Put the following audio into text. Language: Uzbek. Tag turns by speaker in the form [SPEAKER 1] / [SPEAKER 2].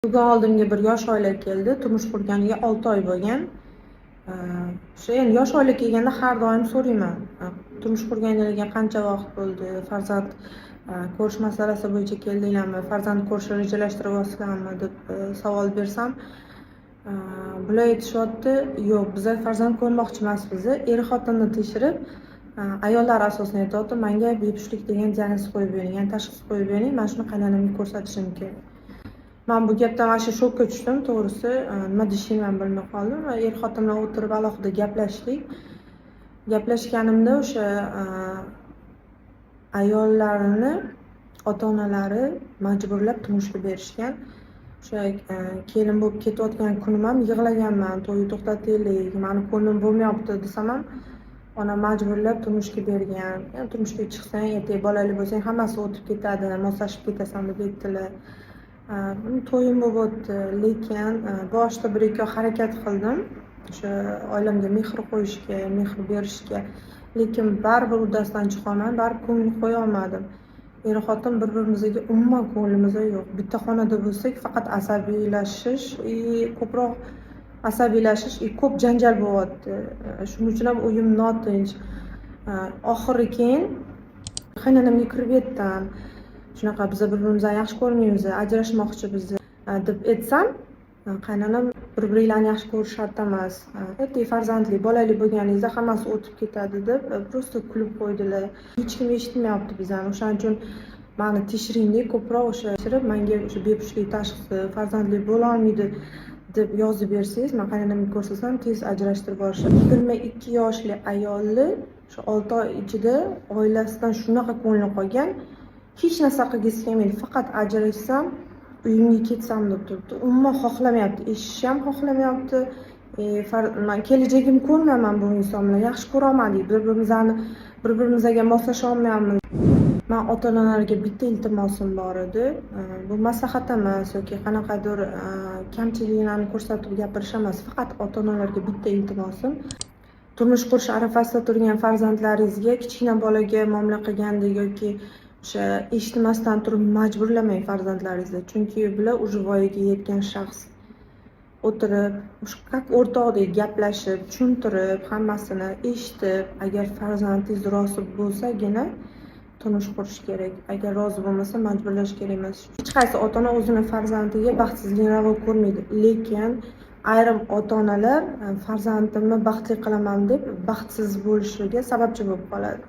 [SPEAKER 1] Bugun oldimga bir yosh oila keldi. Turmush qurganiga 6 oy bo'lgan. O'sha endi yosh oila kelganda har doim so'rayman. Turmush qurganinglarga qancha vaqt bo'ldi? Farzand ko'rish masalasi bo'yicha keldinglarmi? Farzand ko'rishni rejalashtiryapsizlarmi? Deb savol bersam, bular aytishyapti: "Yo'q, biza farzand ko'rmoqchi emasmiz". Er-xotinni tekshirib, ayollar asosan aytyapti: "Menga bepushtlik degan diagnoz qo'yib bering, ya'ni tashxis qo'yib bering, man shuni qaynonamga ko'rsatishim kerak". Man bu gapdan вообще shokka tushdim, to'g'risi, nima deyishimni ham bilmay qoldim va er-xotin bilan o'tirib alohida gaplashdik. Gaplashganimda o'sha ayollarini ota-onalari majburlab turmushga berishgan. O'sha kelin bo'lib ketayotgan kunim ham yig'laganman: "To'yni to'xtataylik, mani ko'nglim bo'lmayapti", desam ham, onam majburlab turmushga bergan. "Endi turmushga chiqsang, ertaga bolali bo'lsang, hammasi o'tib ketadi, moslashib ketasan", deb aytdilar. To'yim bo'lib o'tdi, lekin boshida 1-2 oy harakat qildim o'sha oilamga mehr qo'yishga, mehr berishga, lekin baribir uddasidan chiqolmadim, baribir ko'ngil qo'yolmadim. Er-xotin bir-birimizga umuman ko'nglimiz yo'q. Bitta xonada bo'lsak, faqat asabiylashish и ko'proq asabiylashish и ko'p janjal bo'lyapti. Shuning uchun ham uyim notinch. Oxiri keyin qaynonamga kirib aytdim. "Shunaqa, biza bir-birimizni yaxshi ko'rmaymiz, ajrashmoqchimiz", deb aytsam, qaynonam: "Bir-biringlarni yaxshi ko'rish shart emas. Ertaga farzandli, bolali bo'lganingizda hammasi o'tib ketadi", deb просто kulib qo'ydilar. Hech kim eshitmayapti bizani. O'shaning uchun mani tekshiringda ko'proq, o'sha tekshirib, menga o'sha bepushtlik tashxisi, farzandli bo'lolmaydi deb yozib bersangiz, man qaynonamga ko'rsatsam, tez ajrashtirib yuborishadi. 22 yoshli ayolni shu 6 oy ichida oilasidan shunaqa ko'ngli qolgan, hech narsa qilgisi kelmaydi. Faqat ajrashsam, uyimga ketsam deb turibdi. Umuman xohlamayapti, eshitishni ham xohlamayapti. Man kelajagimni ko'rmayapman bu inson bilan, yaxshi ko'rolmadik, bir-birimizni bir-birimizga moslasha olmayapmiz. Man ota-onalarga bitta iltimosim bor edi. Bu maslahat emas yoki qanaqadir kamchiliklarni ko'rsatib gapirish emas. Faqat ota-onalarga bitta iltimosim: turmush qurish arafasida turgan farzandlaringizga kichkina bolaga muomala qilgandek yoki o'sha eshitmasdan turib majburlamang farzandlaringizni. Chunki bular уже voyaga yetgan shaxs. O'tirib, o'sha как o'rtoqdek gaplashib, tushuntirib, hammasini eshitib, agar farzandingiz rozi bo'lsagina turmush qurish kerak. Agar rozi bo'lmasa, majburlash kerak emas. Hech qaysi ota-ona o'zini farzandiga baxtsizlikni ravo ko'rmaydi. Lekin ayrim ota-onalar farzandimni baxtli qilaman deb baxtsiz bo'lishiga sababchi bo'lib qoladi.